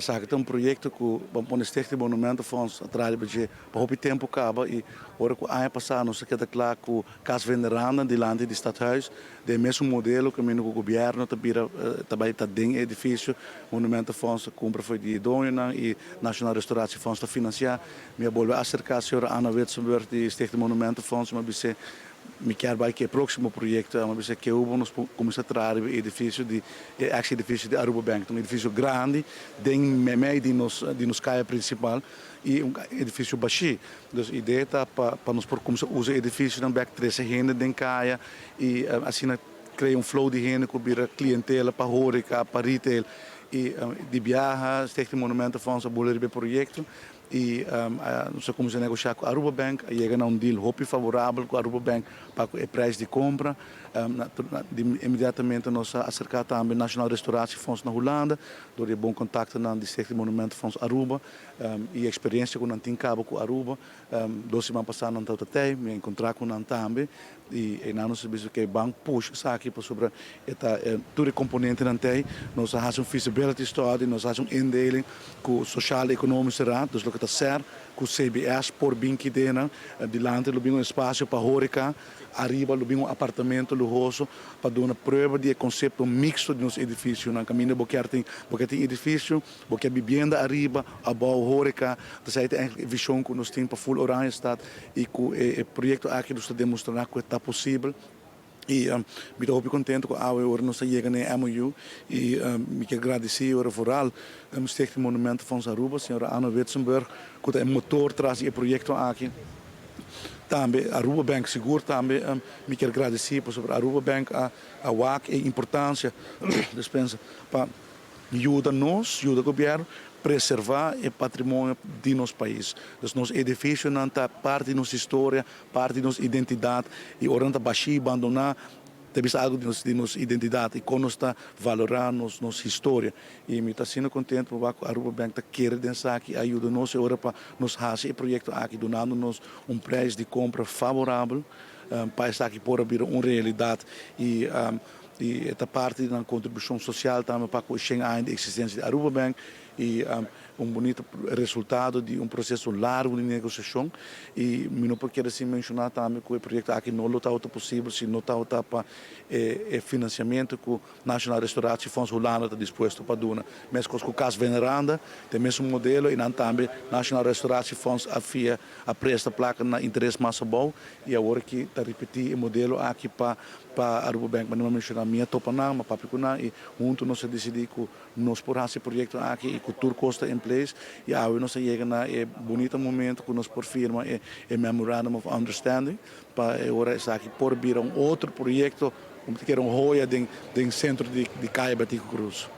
Esaki ta un proyecto cu, ban pone, Stichting Monumentenfonds a traha pa hopi tempo caba y ora cu aña pasa nos a keda cla cu Cas Veneranda dilanti di Stadhuis, e mesun modelo cu e gobierno ta bira tambe ta den edificio, Monumentenfonds a cumpra for di doño y Nationaal Restauratiefonds ta financia. Mi a bolbe acerca señora Anna Witsenburg di Stichting Monumentenfonds, m'a bis'e mi kier bay cu e proximo proyecto, m'a bis'e cu nos cuminsa traha e edificio di ex edificio di Aruba Bank, un edificio grandi, den medio di nos caya principal y un edificio bashi. Dus e idea ta pa nos por cuminsa usa e edificio dan back trece hende den caya y asina crea un flow di hende cu bira clientela pa horeca, pa retail y di biaha Stichting Monumentenfonds a bolbe e proyecto y nos a cuminsa negocia cu Aruba Bank, yega na un deal hopi favorabel cu Aruba Bank pa e prijs di compra. Inmediatamente nos a acerca tambe Nationaal Restauratiefonds na Hulanda, door di bon contacto na di Stichting Monumentenfonds Aruba y experiencia cu nan tin caba cu Aruba. 2 siman pasa nan tabata, mi a encontra cu nan tambe y nos a bisa cu ban push esaki pasobra e tur componente nan tin. Nos a haci un feasibility study, nos a haci un indeling cu Sociaal Economische Raad, dus loke ta SER, cu CBS por bin kidena, dilanti lo bin un espacio pa horeca, ariba lo bin un apartamento luhoso pa duna prueba di concepto mixto di nos edificio. Na caminda bo kier tin edificio, bo kier vivienda ariba, abou horeca. Dus esey ta eigenlijk e vision cu nos tin pa full Oranjestad y cu e proyecto aki nos ta demostra cu ta posibel. Y mi ta contento cu awe ora nos a yega na MOU y mi kier gradici ora vooral Stichting Monumentenfonds Aruba, señora Anna Witsenburg, cu ta e motor tras di e proyecto aki. Tambe Aruba Bank sigur tambe mi kier gradici pasobra Aruba Bank a wak e importancia, dispensa, pa yuda nos, yuda gobierno preserva e patrimonio di nos pais. Dus nos edificionan ta parti di nos historia, parti di nos identidad y ora nan ta bashi, abandona, ta bisa algo di nos identidad y con nos ta valora nos historia. Y mi ta asina contento cu Aruba Bank ta kere den esaki, a yuda nos ora pa nos haci e proyecto aki, dunando nos un prijs di compra favorabel pa esaki por bira un realidad y ta parti di contribucion social tambe pa e 100 aña di existencia di Aruba Bank y un bunita resultado di un proceso largo di negociacion. Y mi no por keda sin menciona tambe cu e proyecto aki no lo tabata posibel si no tabata pa e financiamento cu Nationaal Restauratiefonds Hulanda ta dispuesto pa duna. Mescos cu Cas Veneranda, tin mesun modelo y nan tambe Nationaal Restauratiefonds a fia, a presta placa na interes mas abou y awor cu ta ripiti e modelo aki pa Aruba Bank. Mas mi a menciona, mi a topa nan, m'a papia cu nan y hunto nos a dicidi cu nos por haci e proyecto aki y cu tur cos ta in place y awe nos a yega na e bunita momento cu nos por firma e Memorandum of Understanding pa awor esaki por bira un otro proyecto, como cu un joya den centro di Caya Betico Croes.